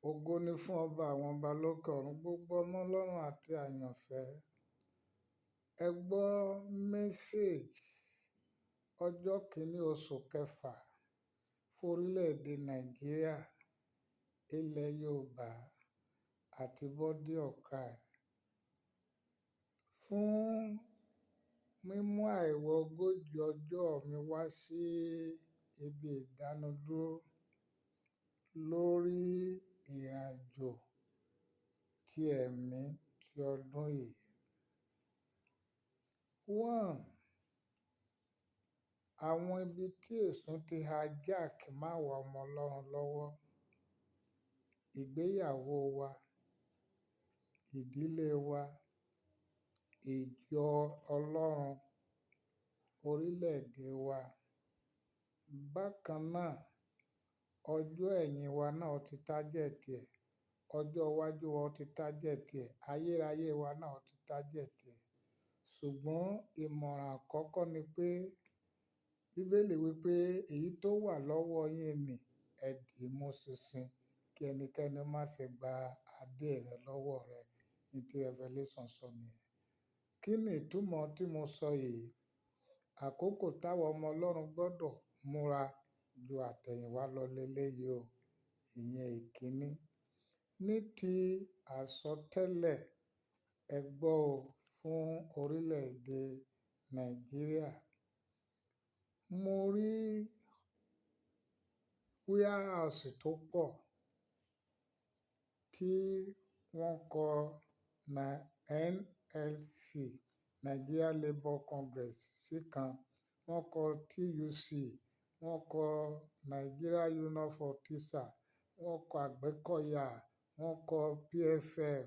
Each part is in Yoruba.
Ògo ni fún ọba àwọn ọba lókè ọ̀run, gbogbo ọmọ Ọlọ́run àti àyànfẹ́. Ẹ gbọ́ message ọjọ́ kìíní oṣù kẹfà fún orílẹ̀-èdè Nàìjíríà, ilẹ̀ Yorùbá àti Body of Christ. Fún mímú àìwọ̀ 40 ọjọ́ mi wá sí ibi ìdánudúró lórí ìrìnàjò ti ẹ̀mí ti ọdún yìí. One, àwọn ibi tí èṣù ti hijack máwa ọmọ Ọlọ́run lọ́wọ́, ìgbéyàwó wa, ìdílé wa, ìjọ Ọlọ́run, orílẹ̀-èdè wa. Bákan náà, ọjọ́ ẹ̀yìn wa náà ti target ẹ̀, ọjọ́ iwájú wa ti target ẹ̀, ayérayé wa náà ti target ẹ̀. Ṣùgbọ́n ìmọ̀ràn àkọ́kọ́ ni pé, Bíbélì wípé èyí tó wà lọ́wọ́ yín ni ẹ dì mú ṣinṣin kí ẹnikẹ́ni má ṣe gba adé rẹ lọ́wọ́ rẹ. Ní tí Revelation sọ nìyẹn. Kí ni ìtumọ̀ tí mo sọ yìí? Àkókò táwọn ọmọ Ọlọ́run gbọdọ̀ múra ju àtẹ̀yìnwá lọ léléyìí o. Ìyẹn ìkíní. Ní ti àsọtẹ́lẹ̀, ẹ gbọ́ o fún orílẹ̀-èdè Nàìjíríà. Mo rí warehouse tó pọ̀ tí wọ́n kọ NLC, Nigeria Labour Congress sí kan, wọ́n kọ TUC, wọ́n kọ Nigeria Union for Teachers, wọ́n kọ Àgbẹ̀kọ̀yà, wọ́n kọ PFN,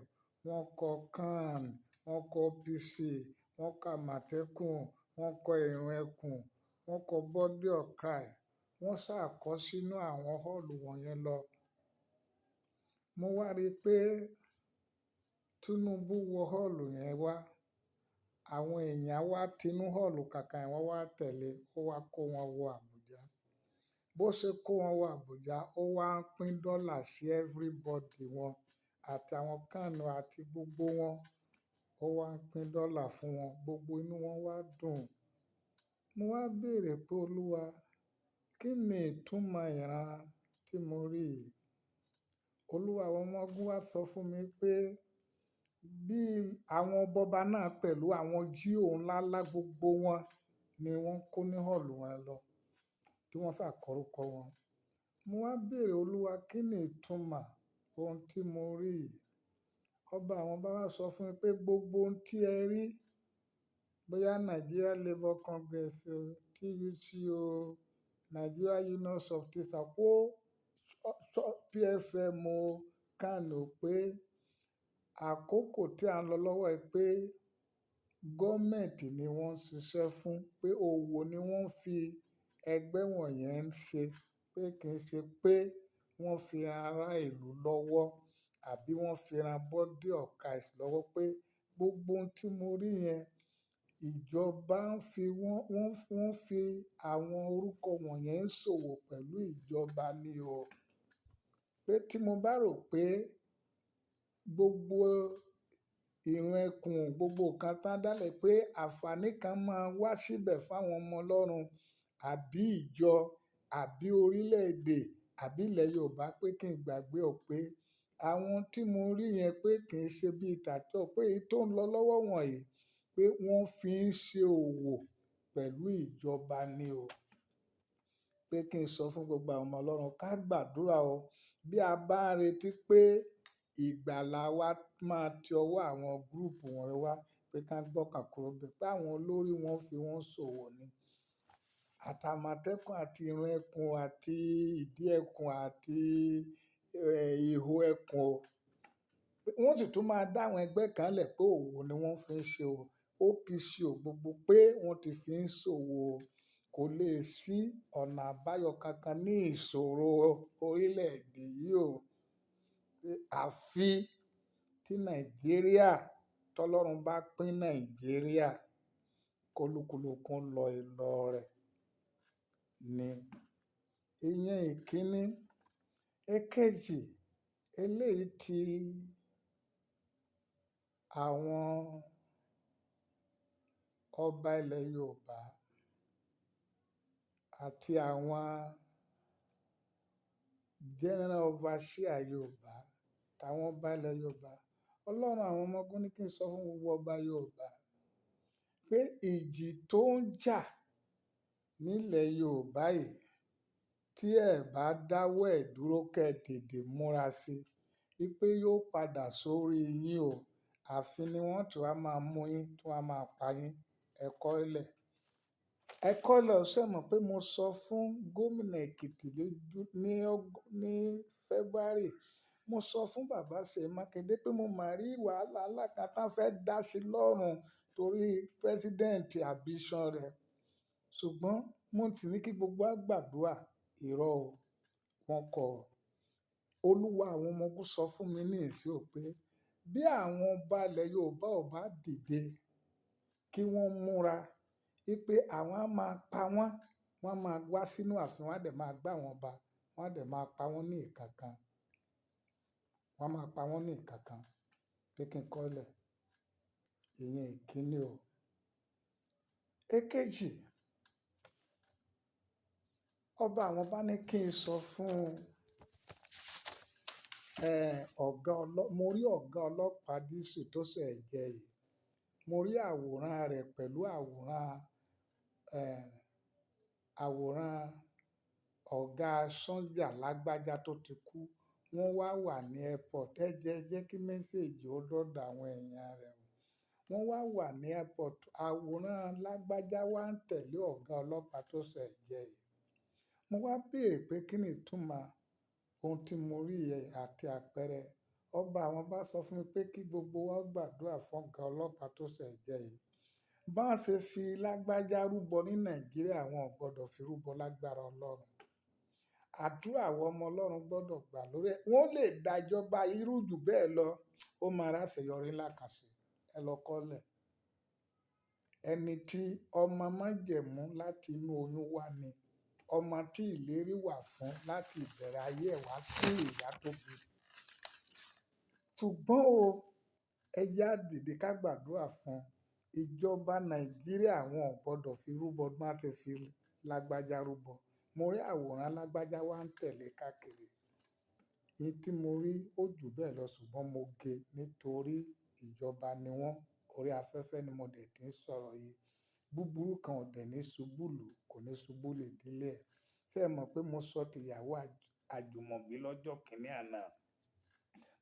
wọ́n kọ CAN, wọ́n kọ OPC, wọ́n kọ Àmọ̀tẹ́kùn, wọ́n kọ Ìrù Ẹkùn, wọ́n kọ Body of Christ. Wọ́n ṣàkọ sínú àwọn hall wọ̀nyẹn lọ. Mo wá rí pé Tinubu wọ hall yẹn wá. Àwọn èèyàn wá tinú hall kankan wọ́n wá tẹ̀lé, ó wá kó wọn wọ Abuja. Bó ṣe kó wọn wọ Abuja, ó wá ń pín dọ́là sí everybody wọn àti àwọn CAN àti gbogbo wọn. Ó wá ń pín dọ́là fún wọn, gbogbo inú wọn wá dùn. Mo wá béèrè pé, Olúwa, kí ni ìtumọ̀ ìran tí mo rí yìí? Olúwa àwọn ọmọ ogun wá sọ fún mi pé bí àwọn bọba náà pẹ̀lú àwọn G.O ńlá ńlá gbogbo wọn ni wọ́n kó ní hall wọn lọ, tí wọ́n ṣàkọrúkọ wọn. Mo wá béèrè, Olúwa, kí ni ìtumọ̀ ohun tí mo rí yìí? Ọba àwọn ọba wá sọ fún mi pé gbogbo ohun tí ẹ rí, bóyá Nigeria Labour Congress o, TUC o, Nigeria Union of Teachers kó PFN o, CAN o, pé àkókò tí à ń lọ lọ́wọ́ yìí pé gọ́ọ̀mẹ̀ntì ni wọ́n ń ṣiṣẹ́ fún, pé òwò ni wọ́n fi ẹgbẹ́ wọ̀nyẹn ń ṣe, pé kì í ṣe pé wọ́n fi ran ará ìlú lọ́wọ́ àbí wọ́n fi ran Body of Christ lọ́wọ́, pé gbogbo ohun tí mo rí yẹn, ìjọba ń fi wọ́n, wọ́n fi àwọn orúkọ wọ̀nyẹn ń ṣòwò pẹ̀lú ìjọba ni o. Pé tí mo bá rò pé gbogbo ìrun ẹkùn, gbogbo nǹkan tán dálẹ̀ pé àǹfààní kan máa wá síbẹ̀ fún àwọn ọmọ Ọlọ́run àbí ìjọ àbí orílẹ̀-èdè àbí ilẹ̀ Yorùbá, pé kí n gbàgbé ọ pé àwọn tí mo rí yẹn pé kì í ṣe bí tàtọ́, pé èyí tó ń lọ lọ́wọ́ wọ̀nyí pé wọ́n fi ń ṣe òwò pẹ̀lú ìjọba ni o. Pé kí n sọ fún gbogbo àwọn ọmọ Ọlọ́run ká gbàdúrà o. Bí a bá ń retí pé ìgbàlà wa máa ti ọwọ́ àwọn group wọ̀nyí wá, pé ká gbọ́kàn kúrò bẹ́ẹ̀, pé àwọn olórí wọn fi wọ́n ṣòwò ni. Àtàmọ̀tẹ́kùn àti ìrù ẹkùn àti ìdí ẹkùn àti ihò ẹkùn o. Wọ́n sì tún máa dá àwọn ẹgbẹ́ kan lẹ̀ pé òwò ni wọ́n fi ń ṣe o. OPC o, gbogbo pé wọ́n ti fi ń ṣòwò o. Kò lè sí ọ̀nà àbáyọ kankan ní ìṣòro orílẹ̀-èdè yìí o. Àfi tí Nàìjíríà, tọ́lọ́run bá pín Nàìjíríà, kólúkúlùkù lọ ìlọ rẹ̀ ni. Ìyẹn ìkíní. Èkejì, Eléyìí tí àwọn ọba ilẹ̀ Yorùbá àti àwọn general overseer Yorùbá, táwọn ọba ilẹ̀ Yorùbá. Ọlọ́run àwọn ọmọ ogun ní kí n sọ fún gbogbo ọba Yorùbá pé ìjì tó ń jà nílẹ̀ Yorùbá yìí, tí ẹ bá dáwọ́ ẹ̀ dúró, kẹ́ ẹ tètè múra sí i pé yóò padà sórí yín o. Ààfin ni wọ́n tí wàá máa mú yín, tí wọ́n máa pa yín. Ẹ kọ́ ilẹ̀, ẹ kọ́ ilẹ̀. Ṣé mọ̀ pé mo sọ fún gómìnà Èkìtì ní February? Mo sọ fún bàbá Ṣèyí Mákindé pé mo mà rí wàhálà ńlá kan tá fẹ́ dá sí lọ́rùn torí president ambition rẹ̀, ṣùgbọ́n mo sì ní kí gbogbo wa gbàdúrà. Irọ́ o, wọ́n kọ̀ ọ́. Olúwa àwọn ọmọ ogun sọ fún mi ní ìsìn ò pé bí àwọn ọba ilẹ̀ Yorùbá ò bá dìde kí wọ́n múra wípé àwọn á máa pa wọ́n, wọ́n máa wá sínú ààfin, wọ́n á dẹ̀ máa gbá àwọn ọba, wọ́n á dẹ̀ máa pa wọ́n ní ìkankan. Wọ́n máa pa wọ́n ní ìkankan pé kí n kọ́lẹ̀. Ìyẹn ìkíni o. Èkejì, ọba àwọn bá ní kí n sọ fún ọ̀gá ọlọ́, mo rí ọ̀gá ọlọ́pàá Dísù tó ṣẹ̀ jẹ yìí. Mo rí àwòrán rẹ̀ pẹ̀lú àwòrán ọ̀gá sọ́jà lágbájá tó ti kú. Wọ́n wá wà ní airport. Ẹ jẹ́ kí message ó dọ́dọ̀ àwọn èèyàn rẹ̀. Wọ́n wá wà ní airport. Àwòrán lágbájá wá ń tẹ̀lé ọ̀gá ọlọ́pàá tó ṣẹ̀ jẹ yìí. Mo wá béèrè pé kí ni ìtumọ̀ ohun tí mo rí yìí àti àpẹẹrẹ. Ọba àwọn bá sọ fún mi pé kí gbogbo wa gbàdúrà fún ọ̀gá ọlọ́pàá tó ṣẹ̀ jẹ yìí. Bá ṣe fi lágbájá rúbọ ní Nàìjíríà, wọn ò gbọdọ̀ fi rúbọ lágbára Ọlọ́run. Àdúrà àwọn ọmọ Ọlọ́run gbọdọ̀ gbà lórí ẹ̀. Wọ́n lè dájọba irú jù bẹ́ẹ̀ lọ. Ó máa ráṣeyọrí ńlá kan sí. Ẹ lọ kọ́lẹ̀. Ẹni tí ọmọ májẹ̀mú láti inú oyún wá ni. Ọmọ tí ìlérí wà fún láti ìbẹ̀rẹ̀ ayé ẹ̀ wá sí ìyá tó bí. Ṣùgbọ́n o, ẹ jẹ́ á dìde ká gbàdúrà fún ìjọba Nàìjíríà, wọn ò gbọdọ̀ fi rúbọ bí wọ́n ṣe fi lágbájá rúbọ. Mo rí àwòrán lágbájá wá ń tẹ̀lé káàkiri. Èyí tí mo rí ó jù bẹ́ẹ̀ lọ, ṣùgbọ́n mo gé nítorí ìjọba ni wọ́n. Orí afẹ́fẹ́ ni mo dẹ̀ ti ń sọ̀rọ̀ yìí. Búburú kan ò dẹ̀ ní ṣubú lù, kò ní ṣubú lù ìdílé ẹ̀. Ṣé ẹ mọ̀ pé mo sọ ti ìyàwó Àjùmọ̀bí lọ́jọ́ kìíní àná?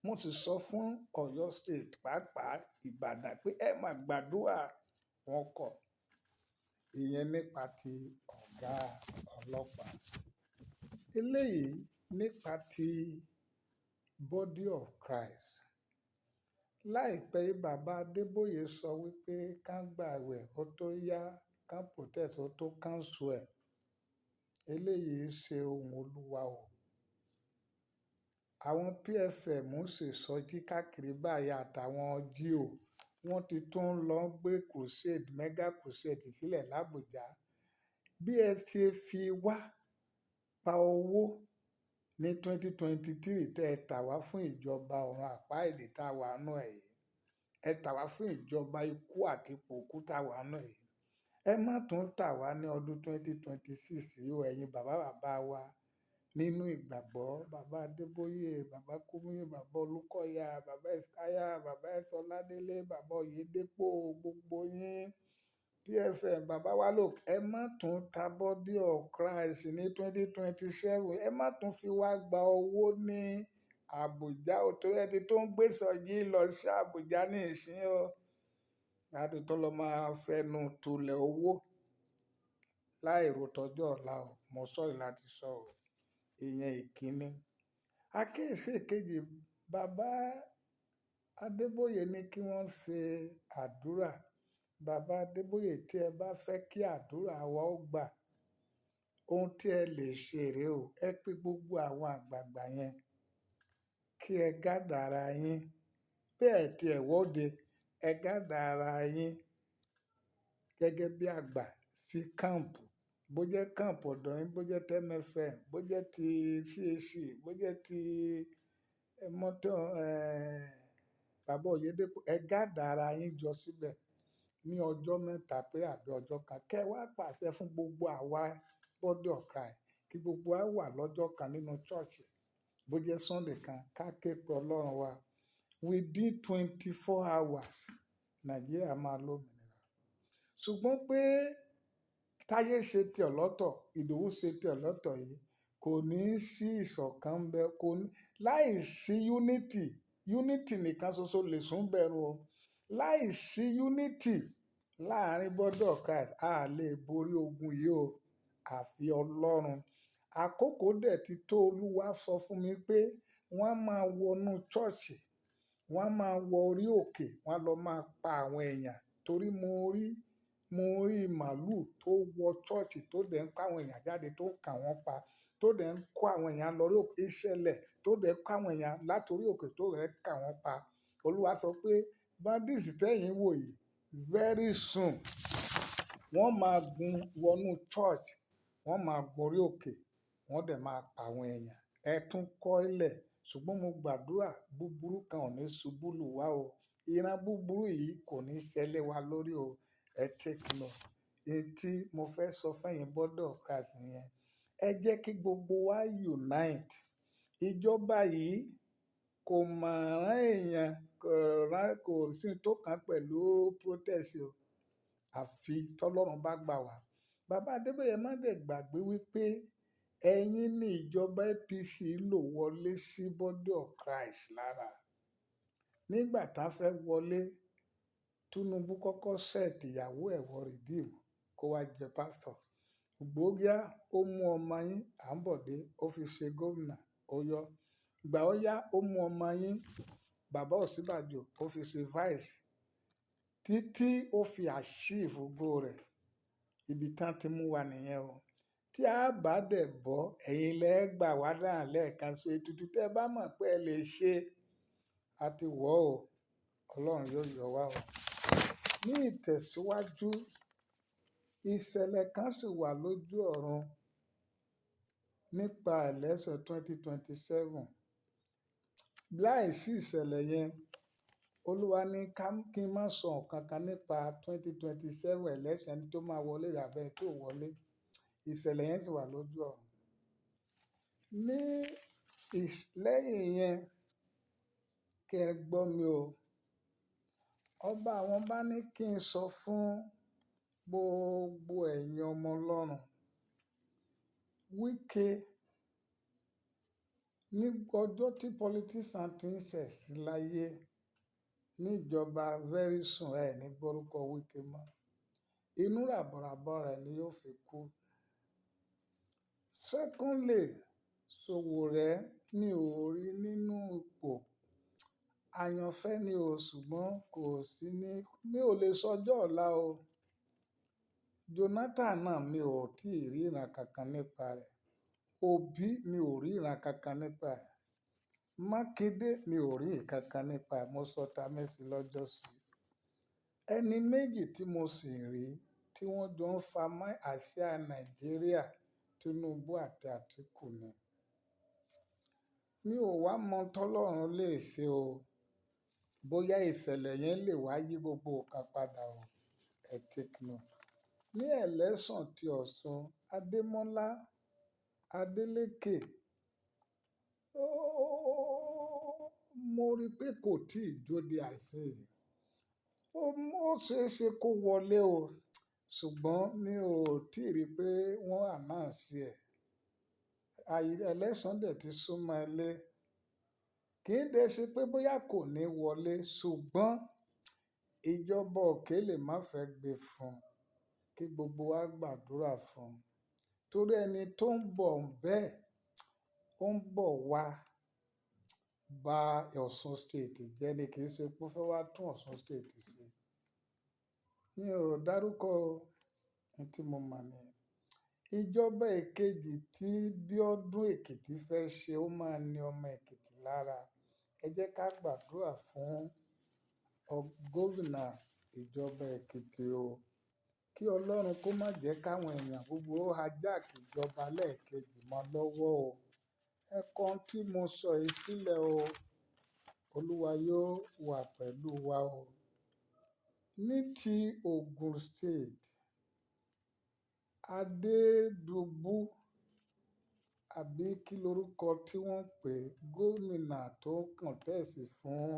Mo sì sọ fún Ọ̀yọ́ State, pàápàá Ìbàdàn, pé ẹ máa gbàdúrà, wọ́n kọ̀. Ìyẹn nípa ti ọ̀gá ọlọ́pàá. Eléyìí nípa ti body of Christ. Láìpẹ́ yìí, bàbá Adébóyè sọ wípé ká gbààwẹ̀ ó tó yá, ká protest ó tó cancel ẹ̀. Eléyìí ṣe ohun Olúwa o. Àwọn PFM ń ṣe ìsọjí káàkiri báyìí àtàwọn GO. Wọ́n ti tún lọ gbé crusade, mega crusade sílẹ̀ l'Abuja. Bí ẹ ti fi wá pa owó ní 2023 tẹ́ ẹ tà wá fún ìjọba ọ̀run àpáàdì tá a wà nínú ẹ̀ yìí. Ẹ tà wá fún ìjọba ikú àti ipò òkú tá a wà nínú ẹ̀ yìí. Ẹ má tún tà wá ní ọdún 2026 yìí o, ẹ̀yin bàbá bàbá wa nínú ìgbàgbọ́. Bàbá Adébóyè, bàbá Kúmúyì, bàbá Olúkọ̀yà, bàbá Ẹ̀sáyà, bàbá Ẹ̀sọ́ládélé, bàbá Oyèdépò, gbogbo yín. PFM, bàbá wa lò, ẹ má tún ta body of Christ ní 2027. Ẹ má tún fi wá gba owó ní Abuja o, torí ẹni tó ń gbé ìsọjí lọ sí Abuja ní ìsín o. Láti tó lọ máa fẹnu tulẹ̀ owó láì ro tọjọ́ ọ̀la o. Mo sorry láti sọ o. Ìyẹn ìkíni. Àkíyèsí èkejì, bàbá Adébóyè ní kí wọ́n ṣe àdúrà. Bàbá Adébóyè, tí ẹ bá fẹ́ kí àdúrà wa ó gbà, ohun tí ẹ lè ṣe rèé o. Ẹ pé gbogbo àwọn àgbàgbà yẹn kí ẹ gather ara yín. Bẹ́ẹ̀ tí ẹ wọ́de, ẹ gather ara yín gẹ́gẹ́ bí àgbà sí camp. Bó jẹ́ camp ọ̀dọ̀ yín, bó jẹ́ ti MFM, bó jẹ́ ti CAC, bó jẹ́ ti Mọ́tò bàbá Oyèdépò, ẹ gather ara yín jọ síbẹ̀ ní ọjọ́ 3 pé àbí ọjọ́ kan. Kẹ́ wá pàṣẹ fún gbogbo àwa body of Christ kí gbogbo wa wà lọ́jọ́ kan nínú church. Bó jẹ́ Sunday kan, ká ké pe Ọlọ́run wa. Within 24 hours, Nàìjíríà máa lómìnira. Ṣùgbọ́n pé Táyé ṣe tiẹ̀ lọ́tọ̀, Ìdòwú ṣe tiẹ̀ lọ́tọ̀ yìí, kò ní sí ìṣọ̀kan ń bẹ, kò ní, láìsí unity, unity nìkan ṣoṣo lè sún bẹ̀rù o. Láìsí unity láàárín body of Christ, a lè borí ogun yìí o. Àfi Ọlọ́run. Àkókò dẹ̀ ti tó. Olúwa sọ fún mi pé wọ́n máa wọnú church, wọ́n máa wọ orí òkè, wọ́n lọ máa pa àwọn èèyàn. Torí mo rí màlúù tó wọ church tó dẹ̀ ń kó àwọn èèyàn jáde tó ń kà wọ́n pa, tó dẹ̀ ń kó àwọn èèyàn lọ orí òkè, ìṣẹ̀lẹ̀ tó dẹ̀ kó àwọn èèyàn láti orí òkè tó dẹ̀ kà wọ́n pa. Olúwa sọ pé bandits tẹ́yìn wò yìí, very soon wọ́n máa gun wọnú church, wọ́n máa gun orí òkè, wọ́n dẹ̀ máa pa àwọn èèyàn. Ẹ tún kọ́ ilẹ̀. Ṣùgbọ́n mo gbàdúrà, búburú kan ò ní ṣubú lù wá o. Ìran búburú yìí kò ní ṣẹlẹ̀ wa lórí o. Ẹ take note. Èyí tí mo fẹ́ sọ fún ẹ̀yin body of Christ nìyẹn. Ẹ jẹ́ kí gbogbo wa unite. Ìjọba yìí kò mọ̀ rán èèyàn, kò rán, kò sí ohun tó kan pẹ̀lú protest o. Àfi tọ́lọ́run bá gbà wá. Bàbá Adébóyè, má dẹ̀ gbàgbé wípé ẹ̀yin ní ìjọba APC lò wọlé sí body of Christ lára. Nígbà tá fẹ́ wọlé, Tinubu kọ́kọ́ set ìyàwó ẹ̀ wọ Redeem kó wá jẹ pastor. Gbógíá, ó mú ọmọ yín Àǹbọ̀dé, ó fi ṣe gómìnà, ó yọ. Ìgbà ó yá, ó mú ọmọ yín bàbá Ọ̀ṣínbàjò, ó fi ṣe vice títí ó fi achieve goal rẹ̀. Ibi tán tí mú wa nìyẹn o. Tí a bá dẹ̀ bọ́, ẹ̀yin lẹ gbà wá náà lẹ́ẹ̀kan ṣe ètùtù tẹ bá mọ̀ pé ẹ lè ṣe, a ti wọ̀ o. Ọlọ́run yóò yọ wá o. Ní ìtẹ̀síwájú, ìṣẹ̀lẹ̀ kan sì wà lójú ọ̀run nípa election 2027. Láìsí ìṣẹ̀lẹ̀ yẹn, Olúwa ní ká kí n má sọ nǹkan kan nípa 2027 election, ẹni tó máa wọlé àbí ẹni tó wọlé. Ìṣẹ̀lẹ̀ yẹn sì wà lójú ọ̀run. Ní lẹ́yìn yẹn, kí ẹ gbọ́ mi o. Ọba àwọn bá ní kí n sọ fún gbogbo ẹ̀yin ọmọ Ọlọ́run. Wike, ní ọjọ́ tí politician ti ń ṣẹ̀sín láyé níjọba, very soon ẹ ní gbórúkọ Wike mọ́. Inú ràbọ̀ràbọ̀ rẹ̀ ni yóò fi kú. Secondly, Sowore, mi ò rí nínú ipò àyànfẹ́ ni o, ṣùgbọ́n kò sí ní, mi ò lè sọjọ́ ọ̀la o. Jonathan náà, mi ò tíì rí ìran kankan nípa rẹ̀. Obi, mi ò rí ìran kankan nípa ẹ̀. Mákindé, mi ò rí nǹkan nípa ẹ̀. Mo sọ Tamẹ́sì lọ́jọ́sí. Ẹni méjì tí mo sì rí tí wọ́n jọ ń fa mọ́ àsíá Nàìjíríà, Tinubu àti Atiku ni. Mi ò wá mọ̀ tọ́lọ́run lè ṣe o. Bóyá ìṣẹ̀lẹ̀ yẹn lè wá yí gbogbo nǹkan padà o. Ẹ take note. Ní election tí Ọ̀ṣun, Adémọ́lá Adeleke, mo rí pé kò tíì jóde àìsí. Ó ṣe é ṣe kó wọlé o, ṣùgbọ́n mi ò tíì rí pé wọ́n announce ẹ̀. Election dẹ̀ ti súnmọ́ ilé. Kì í dẹ̀ ṣe pé bóyá kò ní wọlé, ṣùgbọ́n ìjọba òkè lè má fẹ́ gbé fún un, kí gbogbo wa gbàdúrà fún un. Torí ẹni tó ń bọ̀ bẹ́ẹ̀, ó ń bọ̀ wá ba Ọ̀ṣun State jẹ́ ni, kì í ṣe pé ó fẹ́ wá tún Ọ̀ṣun State ṣe. Mi ò dárúkọ o, ohun tí mo mọ̀ ni. Ìjọba èkejì tí Bíọ́dún Èkìtì fẹ́ ṣe, ó máa ní ọmọ Èkìtì lára. Ẹ jẹ́ ká gbàdúrà fún gómìnà ìjọba Èkìtì o. Kí Ọlọ́run kó má jẹ́ káwọn èèyàn gbogbo ó hijack ìjọba lẹ́ẹ̀kejì mọ́ lọ́wọ́ o. Ẹ kọ ohun tí mo sọ yìí sílẹ̀ o. Olúwa yóò wà pẹ̀lú wa o. Ní ti Ogun State, Adédùbú àbí kí lorúkọ tí wọ́n pè gómìnà tó contest fún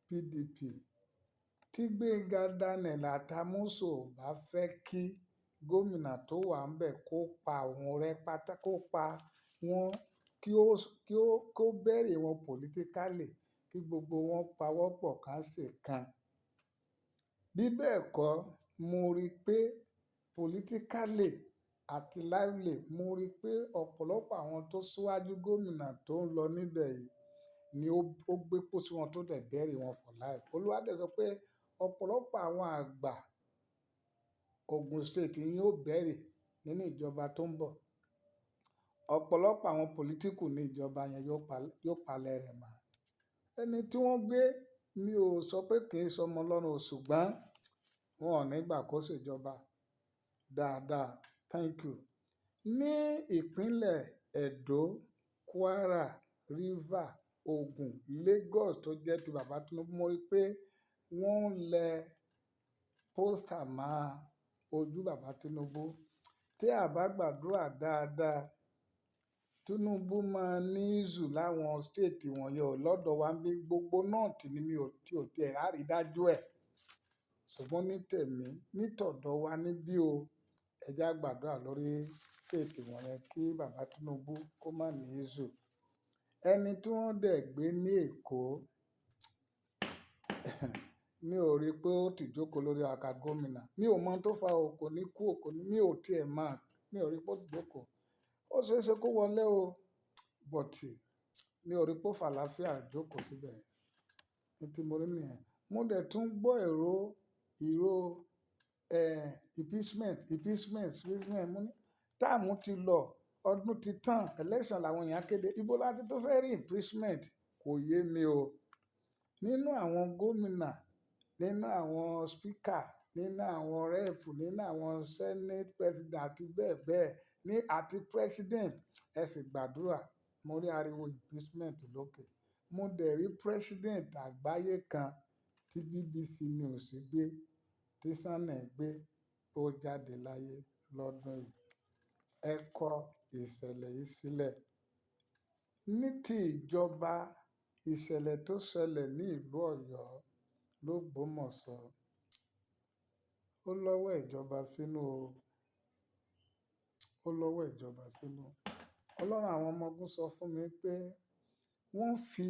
PDP, tí Gbénga Daniel Àtàmọ́sọ bá fẹ́ kí gómìnà tó wà ńbẹ̀ kó pa òun rẹ́ pátá, kó pa wọ́n, kí ó bury wọn politically, kí gbogbo wọn pawọ́pọ̀ ká ṣe kan. Bí bẹ́ẹ̀ kọ́, mo rí pé politically àti lively, mo rí pé ọ̀pọ̀lọpọ̀ àwọn tó síwájú gómìnà tó ń lọ níbẹ̀ yìí ni ó gbé pósí wọn tó dẹ̀ bury wọn for life. Olúwa dẹ̀ sọ pé ọ̀pọ̀lọpọ̀ àwọn àgbà Ogun State ni yóò bury nínú ìjọba tó ń bọ̀. Ọ̀pọ̀lọpọ̀ àwọn political ní ìjọba yẹn yóò palẹ̀ rẹ̀ mọ́. Ẹni tí wọ́n gbé, mi ò sọ pé kì í ṣe ọmọ Ọlọ́run o, ṣùgbọ́n wọn ò ní gbà kó ṣèjọba dáadáa. Thank you. Ní ìpínlẹ̀ Edo, Kwara, Rivers, Ogun, Lagos tó jẹ́ ti bàbá Tinubu, mo rí pé wọ́n ń lẹ poster mọ́ ojú bàbá Tinubu. Tí a bá gbàdúrà dáadáa, Tinubu máa ní issue láwọn state wọ̀nyẹn ò lọ́dọ̀ wa bí gbogbo north ni mi ò tí ò tiẹ̀ rárí dájú ẹ̀. Ṣùgbọ́n ní tèmi, ní tọ̀dọ̀ wa níbí o, ẹ jẹ́ á gbàdúrà lórí state wọ̀nyẹn kí bàbá Tinubu kó má ní issue. Ẹni tí wọ́n dẹ̀ gbé ní Èkó, mi ò rí pé ó ti jókòó lórí àga gómìnà. Mi ò mọ̀ tó fa o, kò ní kú o, kò ní, mi ò tí è mọ̀. Mi ò rí pé ó ti jókòó. Ó ṣe é ṣe kó wọlé o, but mi ò rí pé ó fàlàáfíà jókòó síbẹ̀. Ní tí mo rí nìyẹn. Mo dẹ̀ tún gbọ́ ìró impeachment, impeachment, impeachment. Mo ní term ti lọ, ọdún ti tán, election làwọn èèyàn kéde. Ibo láti tó fẹ́ rí impeachment kò yé mi o. Nínú àwọn gómìnà, nínú àwọn speaker, nínú àwọn rep, nínú àwọn senate president àti bẹ́ẹ̀ bẹ́ẹ̀ ní àti president, ẹ sì gbàdúrà. Mo rí ariwo impeachment lókè. Mo dẹ̀ rí president àgbáyé kan tí BBC News gbé, tí Channel gbé, ó jáde láyé lọ́dún yìí. Ẹ kọ ìṣẹ̀lẹ̀ yìí sílẹ̀. Ní ti ìjọba, ìṣẹ̀lẹ̀ tó ṣẹlẹ̀ ní ìlú Ọ̀yọ́ l'Ógbómọ̀ṣọ́, ó lọ́wọ́ ìjọba sínú o. Ó lọ́wọ́ ìjọba sínú. Ọlọ́run àwọn ọmọ ogun sọ fún mi pé wọ́n fi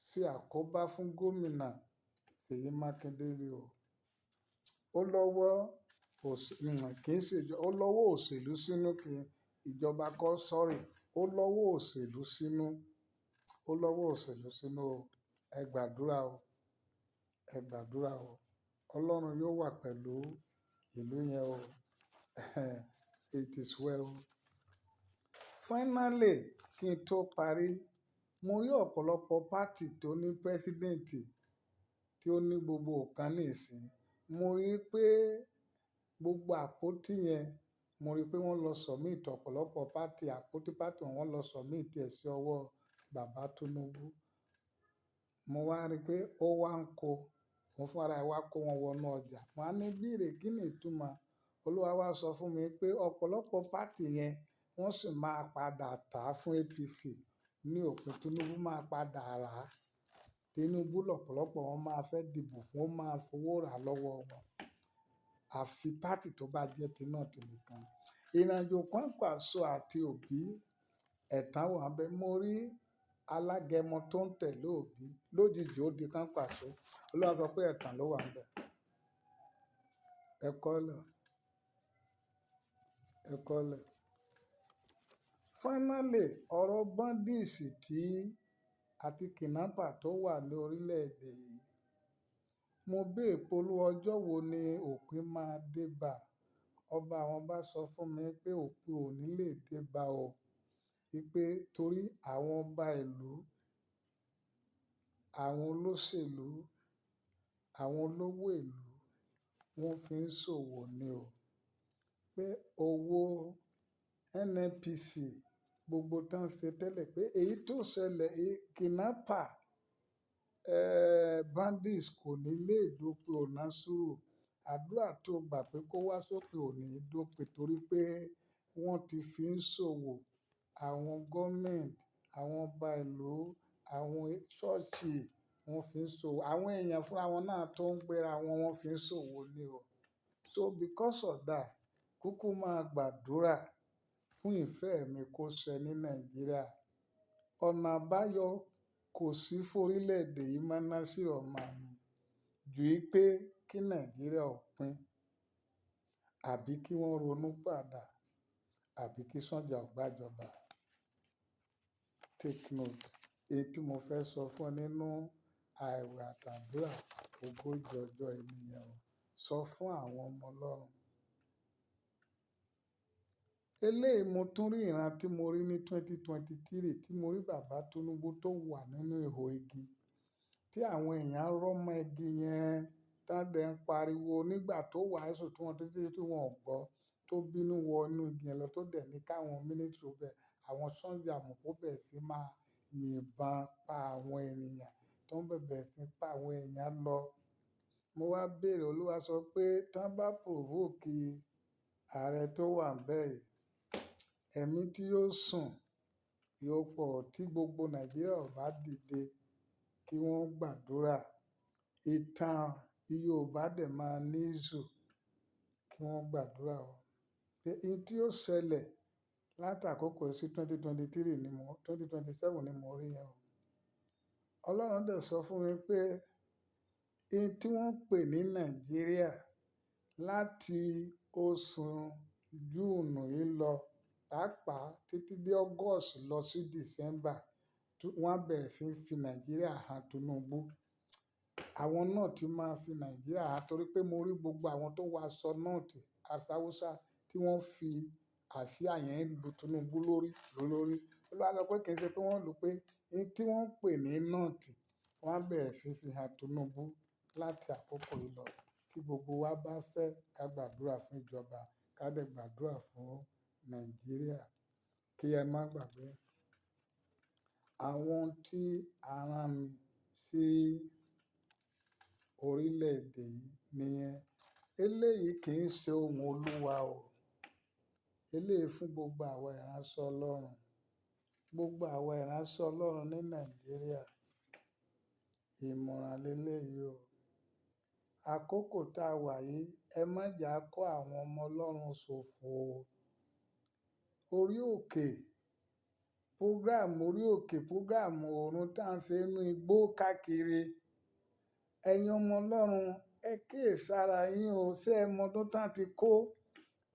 ṣe àkóbá fún gómìnà Ṣèyí Mákindé ni o. Ó lọ́wọ́ kì í ṣe ó lọ́wọ́ òṣèlú sínú kì ìjọba kọ́, sorry. Ó lọ́wọ́ òṣèlú sínú. Ó lọ́wọ́ òṣèlú sínú o. Ẹ gbàdúrà o. Ẹ gbàdúrà o. Ọlọ́run yóò wà pẹ̀lú ìlú yẹn o. It is well. Finally, kí n tó parí, mo rí ọ̀pọ̀lọpọ̀ party tó ní president tí ó ní gbogbo nǹkan nísìnyí. Mo rí pé gbogbo àpótí yẹn, mo rí pé wọ́n lọ submit ọ̀pọ̀lọpọ̀ party, àpótí party wọn wọ́n lọ submit ẹ̀ sí ọwọ́ bàbá Tinubu. Mo wá rí pé ó wá ń kó, òun fún ara ẹ̀ wá kó wọn wọnú ọjà. Mo á ní béèrè kí ni ìtumọ̀? Olúwa wá sọ fún mi pé ọ̀pọ̀lọpọ̀ party yẹn wọ́n sì máa padà tà á fún APC ní òpin. Tinubu máa padà rà á. Tinubu lọ́pọ̀lọpọ̀ wọn máa fẹ́ dìbò fún, ó máa fowó rà lọ́wọ́ wọn. Àfi party tó bá jẹ́ ti North nìkan. Ìrìnàjò Kwankwaso àti Obi, ẹ̀tàn wà ńbẹ̀. Mo rí alágẹmọ tó ń tẹ̀lé Obi lójijì ó di Kwankwaso. Olúwa sọ pé ẹ̀tàn ló wà ńbẹ̀. Ẹ kọ́lẹ̀. Ẹ kọ́lẹ̀. Finally, ọ̀rọ̀ bandits tí àti kidnapper tó wà ní orílẹ̀-èdè yìí. Mo béèrè pé Olúwa ọjọ́ wo ni òpin máa dé bá? Ọba àwọn ọba sọ fún mi pé òpin ò ní lè dé bá o. Wípé torí àwọn ọba ìlú, àwọn olóṣèlú, àwọn olówó ìlú wọ́n fi ń ṣòwò ni o. Pé owó NNPC gbogbo tó ń ṣe tẹ́lẹ̀ pé èyí tó ṣẹlẹ̀ kidnapper Bandits kò ní lè dópin o, Nasiru. Àdúrà tó gbà pé kó wá sópin ò ní dópin torí pé wọ́n ti fi ń ṣòwò. Àwọn gọ́ọ̀mẹ̀ntì, àwọn ọba ìlú, àwọn ṣọ́ọ̀ṣì, wọ́n fi ń ṣòwò. Àwọn èèyàn fúnra wọn náà tó ń gbéra wọn, wọ́n fi ń ṣòwò ni o. So because of that, kúkú máa gbàdúrà fún ìfẹ́ mi kó ṣẹ ní Nàìjíríà. Ọ̀nà àbáyọ kò sí fún orílẹ̀-èdè yìí mọ́, Nasiru ọmọ mi, ju wípé kí Nàìjíríà ó pín, àbí kí wọ́n ronú padà, àbí kí sọ́jà ó gbàjọba. Take note. Èyí tí mo fẹ́ sọ fún ẹ nínú ààwẹ̀ àtàdúrà 40 ọjọ́ yìí nìyẹn o. Sọ fún àwọn ọmọ Ọlọ́run. Eléyìí mo tún rí ìran tí mo rí ní 2023 tí mo rí bàbá Tinubu tó wà nínú ihò igi, tí àwọn èèyàn rọ́ mọ́ igi yẹn, tán dẹ̀ ń pariwo nígbà tó wàásù tí wọ́n títí tí wọ́n ò gbọ́, tó bínú wọ inú igi yẹn lọ, tó dẹ̀ ní káwọn military ó bẹ̀, àwọn sọ́jà mọ̀pó bẹ̀ sí máa yìnbọn pa àwọn ènìyàn, tó ń bẹ̀bẹ̀ sí pa àwọn èèyàn lọ. Mo wá béèrè, Olúwa sọ pé tán bá provoke ààrẹ tó wà níbẹ̀ yìí, ẹ̀mí tí yóò sùn yóò pọ̀ tí gbogbo Nàìjíríà ò bá dìde kí wọ́n gbàdúrà. Ìtàn Yorùbá dẹ̀ máa ní issue kí wọ́n gbàdúrà o. Pé ohun tí ó ṣẹlẹ̀ láti àkókò sí 2023 ni mo, 2027 ni mo rí yẹn o. Ọlọ́run dẹ̀ sọ fún mi pé ohun tí wọ́n ń pè ní Nàìjíríà láti oṣù June yìí lọ, pàápàá títí dé August lọ sí December, wọ́n á bẹ̀rẹ̀ sí fi Nàìjíríà hàn Tinubu. Àwọn náà tí máa fi Nàìjíríà hàn torí pé mo rí gbogbo àwọn tó wọ aṣọ North, aṣọ Hausa tí wọ́n fi àsíá yẹn lu Tinubu lórí, lórí. Olúwa sọ pé kì í ṣe pé wọ́n lù pé ohun tí wọ́n ń pè ní North, wọ́n á bẹ̀rẹ̀ sí fi hàn Tinubu láti àkókò yìí lọ. Tí gbogbo wa bá fẹ́ ká gbàdúrà fún ìjọba, ká dẹ̀ gbàdúrà fún Nàìjíríà. Kí ẹ má gbàgbé. Àwọn ohun tí a rán mi sí orílẹ̀-èdè yìí nìyẹn. Eléyìí kì í ṣe ohun Olúwa o. Eléyìí fún gbogbo àwa ìránṣẹ́ Ọlọ́run. Gbogbo àwa ìránṣẹ́ Ọlọ́run ní Nàìjíríà. Ìmọ̀ràn léléyìí o. Àkókò tá a wà yìí, ẹ má jà kó àwọn ọmọ Ọlọ́run ṣòfò o. Orí òkè, program orí òkè, program òrun tí à ń ṣe nínú igbó káàkiri. Ẹ̀yin ọmọ Ọlọ́run, ẹ kíyèsára yín o. Ṣé ẹ mọ ọdún tí wọ́n ti kó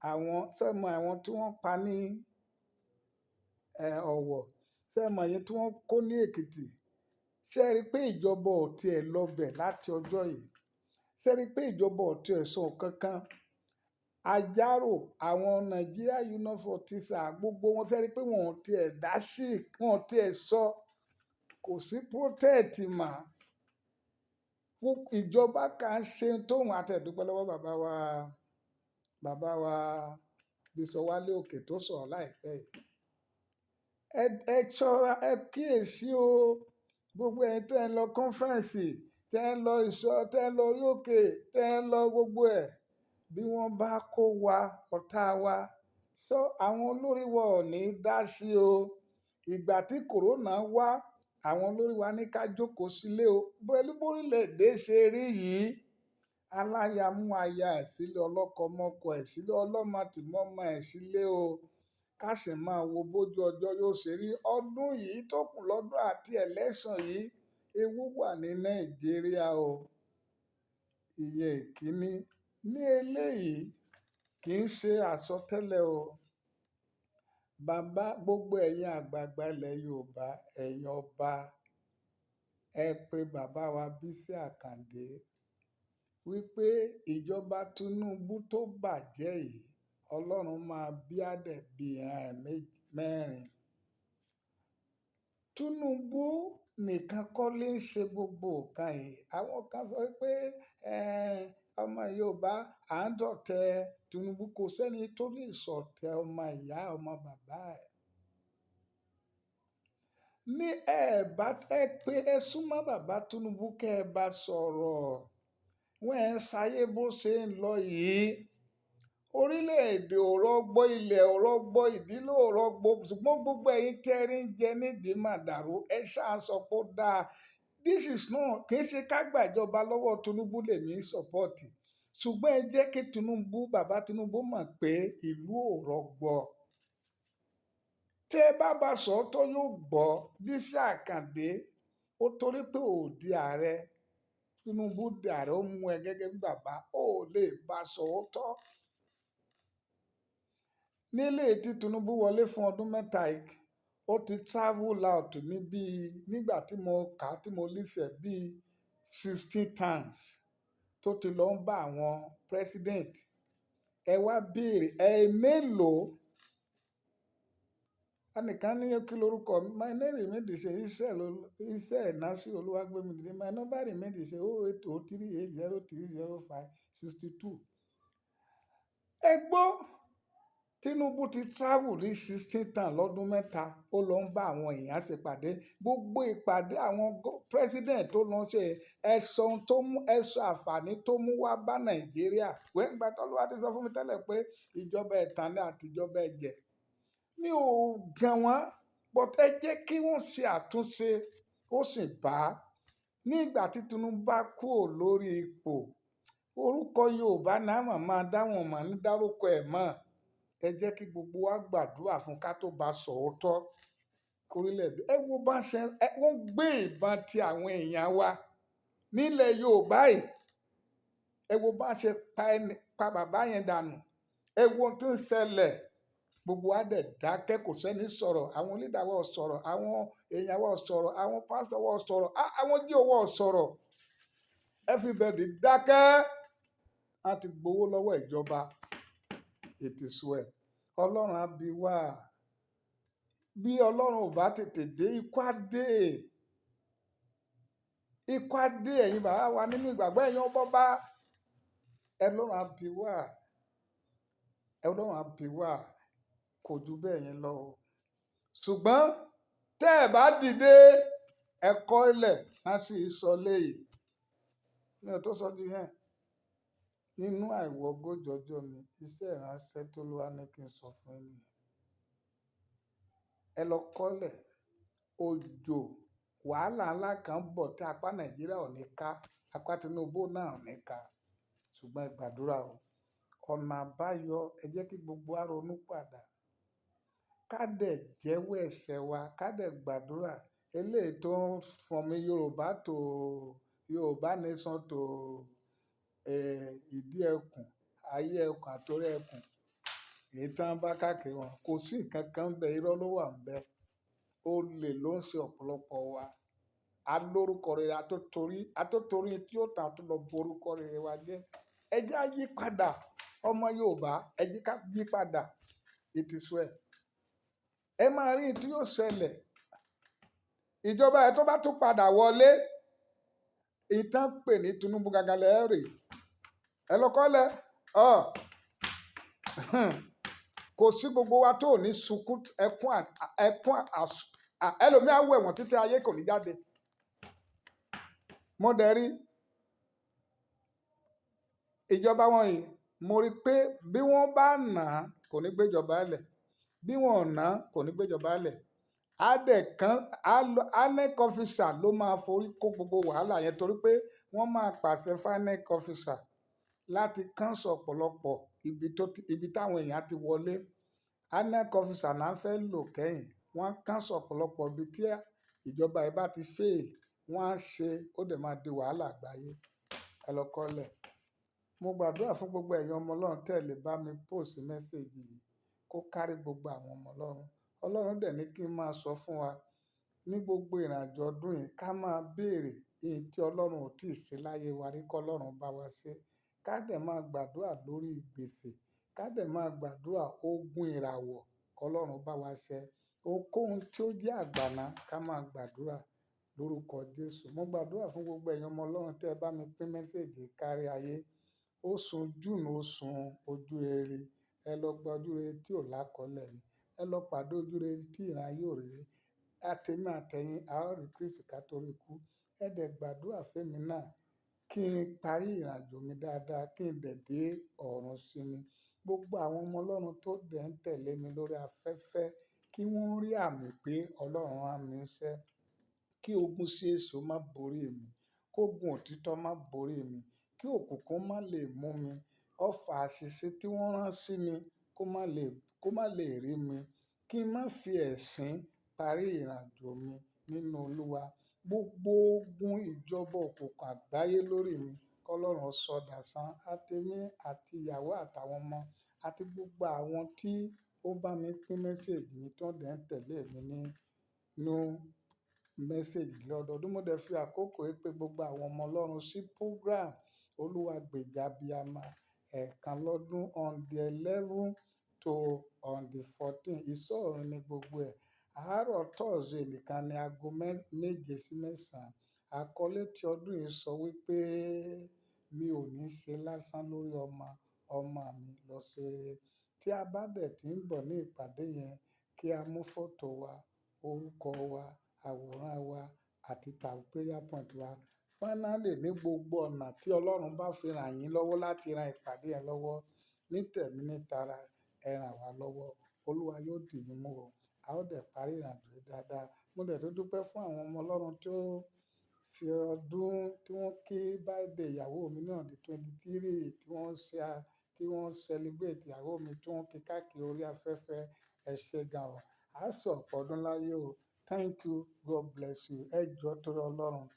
àwọn, ṣé ẹ mọ àwọn tí wọ́n pa ní, Ọ̀wọ̀? Ṣé ẹ mọ èyí tí wọ́n kó ní Èkìtì? Ṣé ẹ rí pé ìjọba ò tí è lọ bẹ̀ láti ọjọ́ yìí? Ṣé ẹ rí pé ìjọba ò tí è sọ nǹkan kan? Àjárò àwọn Nigeria Union for Teachers, gbogbo wọn, ṣé ẹ rí pé wọn ò tí è dá sí, wọn ò tí è sọ. Kò sí protest mọ́. Ìjọba kan ṣe tóun àti ẹ̀dúpẹ́ lọ́wọ́ bàbá wa Bishop Wálé Òkè tó sọ̀rọ̀ láìpẹ́ yìí. Ẹ ṣọ́ra, ẹ kíyèsí o. Gbogbo ẹ̀yin tí ẹ ń lọ conference, tí ẹ ń lọ ìsọ̀, tí ẹ ń lọ orí òkè, tí ẹ ń lọ gbogbo ẹ̀. Bí wọ́n bá kó wa, ọ̀tá wa, sọ àwọn olórí wa ò ní dá sí o. Ìgbà tí corona wá, àwọn olórí wa ní ká jókòó sílé o. Pẹ̀lú bórílẹ̀-èdè ṣe rí yìí, aláya mú aya ẹ̀ sílé, ọlọ́kọ mọ́kọ ẹ̀ sílé, ọlọ́mọ tì mọ́mọ ẹ̀ sílé o. Ká sì máa wo bójú ọjọ́ yóò ṣe rí. Ọdún yìí tó kù lọ́dún àti election yìí, ewu wà ní Nàìjíríà o. Ìyẹn ìkíní. Ní eléyìí kì í ṣe àsọtẹ́lẹ̀ o. Bàbá, gbogbo ẹ̀yin àgbàgbà ilẹ̀ Yorùbá, ẹ̀yin ọba, ẹ pé bàbá wa Bísí Àkàndé wípé ìjọba Tinubu tó bàjẹ́ yìí, Ọlọ́run máa bí àdẹ̀ bí ìran ẹ̀ mẹ́rin. Tinubu nìkan kọ́ ló ń ṣe gbogbo nǹkan yìí. Àwọn kan sọ pé, ọmọ Yorùbá à ń dọ̀tẹ̀ Tinubu, kò sẹ́ni tó lè sọ̀tẹ̀ ọmọ ìyá ọmọ bàbá ẹ̀. Ní ẹ bá ẹ pé ẹ súnmọ́ bàbá Tinubu kẹ́ ẹ bá sọ̀rọ̀, wọ́n ẹ̀ ń ṣayé bó ṣe ń lọ yìí. Orílẹ̀-èdè ò rọgbọ, ilẹ̀ ò rọgbọ, ìdílé ò rọgbọ, ṣùgbọ́n gbogbo ẹ̀yin tẹ́ ẹ rí ń jẹ nídìí màdàrú, ẹ ṣáà sọ pé ó dáa. This is not, kì í ṣe ká gbàjọba lọ́wọ́ Tinubu lèmi ń support. Ṣùgbọ́n ẹ jẹ́ kí Tinubu, bàbá Tinubu mọ̀ pé ìlú ò rọgbọ. Tẹ́ ẹ bá sọ tó yóò gbọ́. Bísí Àkàndé, ó torí pé ò di ààrẹ, Tinubu di ààrẹ, ó mú ẹ gẹ́gẹ́ bí bàbá, ó lè bá sọ òótọ́. Nílé tí Tinubu wọlé fún ọdún 3 yìí, ó ti travel out níbí nígbà tí mo kà á tí mo list ẹ̀ bíi 16 times tó ti lọ ń bá àwọn president. Ẹ wá béèrè ẹ̀ẹ̀mélòó. Ẹnìkan ní kí lorúkọ mi. My name remain the same. Iṣẹ́ Nasi Olúwagbemidide. My number remain the same. 08038030562. Ẹ gbọ́, Tinubu ti travel ní 16 times lọ́dún 3. Ó lọ ń bá àwọn èèyàn ṣèpàdé. Gbogbo ìpàdé àwọn president tó lọ ṣe, ẹ sọ ohun tó mú, ẹ sọ àǹfààní tó mú wá bá Nàìjíríà. Wẹ́ ìgbà tí Olúwa ti sọ fún mi tẹ́lẹ̀ pé ìjọba ẹ̀tàn ni àti ìjọba ẹ̀jẹ̀. Mi ò gàn wọ́n, but ẹ jẹ́ kí wọ́n ṣe àtúnṣe ó sì bá. Ní ìgbà tí Tinubu bá kúrò lórí ipò, orúkọ Yorùbá náà máa dáwọn mọ̀ ní dárúkọ ẹ̀ mọ́. Ẹ jẹ́ kí gbogbo wa gbàdúrà fún ká tó bá sọ òótọ́ kórílẹ̀-èdè. Ẹ wo bá ṣe wọ́n gbé ìbọn ti àwọn èèyàn wa nílẹ̀ Yorùbá yìí. Ẹ wo bá ṣe pa ẹni, pa bàbá yẹn dànù. Ẹ wo ohun tó ń ṣẹlẹ̀. Gbogbo wa dẹ̀ dákẹ́, kò sẹ́ni sọ̀rọ̀. Àwọn leader wa ò sọ̀rọ̀, àwọn èèyàn wa ò sọ̀rọ̀, àwọn pastor wa ò sọ̀rọ̀, àwọn jíò wa ò sọ̀rọ̀. Everybody dákẹ́. A ti gbowó lọ́wọ́ ìjọba. It is well. Ọlọ́run á bi wá. Bí Ọlọ́run ò bá tètè dé, ikú á dé. Ikú á dé ẹ̀yin bàbá wa nínú ìgbàgbọ́, ẹ̀yin ọba ọba. Ọlọ́run á bi wá. Ọlọ́run á bi wá. Kò ju bẹ́ẹ̀ yẹn lọ o. Ṣùgbọ́n tẹ́ ẹ bá dìde, ẹ kọ́ ilẹ̀, má sì sọ léyìí. Mi ò tó sọ ju yẹn. Nínú àìwọ̀ ogójì ọjọ́ mi, iṣẹ́ ìránṣẹ́ tó Olúwa ní kí n sọ fún yín nìyẹn. Ẹ lọ kọ́lẹ̀. Òjò wàhálà ńlá kan bọ̀ tí apá Nàìjíríà ò ní ká, apá Tinubu náà ò ní ká. Ṣùgbọ́n ẹ gbàdúrà o. Ọ̀nà àbáyọ, ẹ jẹ́ kí gbogbo wa ronú padà. Ká dẹ̀ jẹ́wọ́ ẹ̀ṣẹ̀ wa, ká dẹ̀ gbàdúrà. Eléyìí tó ń from Yorùbá to Yorùbá nation to ìdí ẹkùn, ayé ẹkùn àti orí ẹkùn. Èyí tí wọ́n bá káàkiri wọn, kò sí nǹkan kan bẹ́ẹ̀, irọ́ ló wà níbẹ̀. Olè ló ń ṣe ọ̀pọ̀lọpọ̀ wa. A lórúkọ rere, a tó torí tí ó tàn tó lọ borúkọ rere wa jẹ́. Ẹ jẹ́ á yí padà, ọmọ Yorùbá, ẹ jẹ́ ká yí padà. It is well. Ẹ máa rí tí yóò ṣẹlẹ̀. Ìjọba ẹ tó bá tún padà wọlé, ìtàn pè ní Tinubu gangan lẹ́ẹ̀rì. Ẹ lọ kọ́lẹ̀. Ọ̀ kò sí gbogbo wa tó ní sunkún ẹkún ẹkún ẹlòmíì á wọ ẹ̀wọ̀n títí ayé kò ní jáde. Mo dẹ̀ rí ìjọba wọn yìí, mo rí pé bí wọ́n bá nà á, kò ní gbéjọba lẹ̀. Bí wọn ò ná, kò ní gbéjọba lẹ̀. Á dẹ̀ kán, á lọ, INEC officer ló máa forí kó gbogbo wàhálà yẹn torí pé wọ́n máa pàṣẹ fún INEC officer láti cancel ọ̀pọ̀lọpọ̀ ibi tó ti, ibi táwọn èèyàn ti wọlé. INEC officer náà fẹ́ lò kẹ́yìn. Wọ́n á cancel ọ̀pọ̀lọpọ̀ ibi tí ìjọba yìí bá ti fail, wọ́n á ṣe, ó dẹ̀ máa di wàhálà àgbáyé. Ẹ lọ kọ́lẹ̀. Mo gbàdúrà fún gbogbo ẹ̀yin ọmọ Ọlọ́run tẹ́ lè bá mi post message yìí kó kárí gbogbo àwọn ọmọ Ọlọ́run. Ọlọ́run dẹ̀ ní kí n máa sọ fún wa ní gbogbo ìrìnàjò ọdún yìí ká máa béèrè èyí tí Ọlọ́run ò tíì ṣe láyé wa rí kí Ọlọ́run bá wa ṣe. Ká dẹ̀ máa gbàdúrà lórí gbèsè. Ká dẹ̀ máa gbàdúrà ogun ìràwọ̀ kí Ọlọ́run bá wa ṣe. Ohunkóhun tí ó jẹ́ àgbàná ká máa gbàdúrà lórúkọ Jésù. Mo gbàdúrà fún gbogbo ẹ̀yin ọmọ Ọlọ́run tí ẹ bá mi pín message yìí kárí ayé. Oṣù June, oṣù ojú rere. Ẹ lọ gba ojú rere tí ò lákọ̀ọ́lẹ̀ rí. Ẹ lọ pàdé ojú rere tí ìran ayé ò rí rí. Àtèmi àtẹ̀yin, a ó rí Kristi ká tó rí ikú. Ẹ dẹ̀ gbàdúrà fún èmi náà kí n parí ìrìnàjò mi dáadáa, kí n dẹ̀ dé ọ̀run sinmi. Gbogbo àwọn ọmọ Ọlọ́run tó dẹ̀ ń tẹ̀lé mi lórí afẹ́fẹ́, kí wọ́n rí àmì pé Ọlọ́run rán mi níṣẹ́. Kí ogun CAC ó má borí mi, kí ogun òtítọ́ má borí mi, kí òkùnkùn má lè mú mi, ọfà àṣìṣe tí wọ́n rán sí mi kó má lè rí mi, kí n má fi ẹ̀sín parí ìrìnàjò mi nínú Olúwa. Gbogbo ogun ìjọba òkùnkùn àgbáyé lórí mi, kí Ọlọ́run sọ dasán. Àtèmi àti ìyàwó àtàwọn ọmọ àti gbogbo àwọn tí ó bá mi pín message mi tí wọ́n dẹ̀ ń tẹ̀lé mi nínú message lọ́dọọdún. Mo dẹ̀ fi àkókò yìí pé gbogbo àwọn ọmọ Ọlọ́run sí program Olúwagbèjà Abiyamọ ẹ̀ẹ̀kan lọ́dún on the 11 to on the 14. Ìṣọ́ òru ní gbogbo ẹ̀. Àárọ̀ Thursday nìkan ní aago 7 sí 9. Àkọlé tí ọdún yìí sọ wípé mi ò ní ṣe lásán lórí ọmọ, ọmọ mi lọ ṣe rere. Tí a bá dẹ̀ tí ń bọ̀ ní ìpàdé yẹn, kí a mú fọ́tò wa, orúkọ wa, àwòrán wa àti tàbí prayer point wa. Finally, ní gbogbo ọ̀nà tí Ọlọ́run bá fi ràn yín lọ́wọ́ láti ran ìpàdé yẹn lọ́wọ́, ní tẹ̀mí ní tara, ẹ ràn wá lọ́wọ́. Olúwa yóò dì yín mú o. A ó dẹ̀ parí ìrìnàjò yìí dáadáa. Mo dẹ̀ tún dúpẹ́ fún àwọn ọmọ Ọlọ́run tó ṣe ọdún tí wọ́n kí birthday ìyàwó mi ní on the 23, tí wọ́n ṣe, tí wọ́n celebrate ìyàwó mi, tí wọ́n kí káàkiri orí afẹ́fẹ́. Ẹ ṣé gan o. A ṣe ọ̀pọ̀ ọdún láyé o. Thank you. God bless you. Ẹ jọ̀ọ́ torí Ọlọ́run.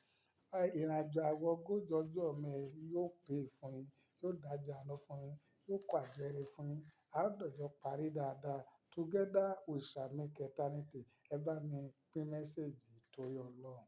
Ìrìnàjò àwẹ̀ ogójì ọjọ́ mi yóò pay fún yín, yóò dájú àánú fún yín, yóò kó àjẹrè fún yín. A ó dọ̀jọ́ parí dáadáa. Together we shall make eternity. Ẹ bá mi pín message torí Ọlọ́run.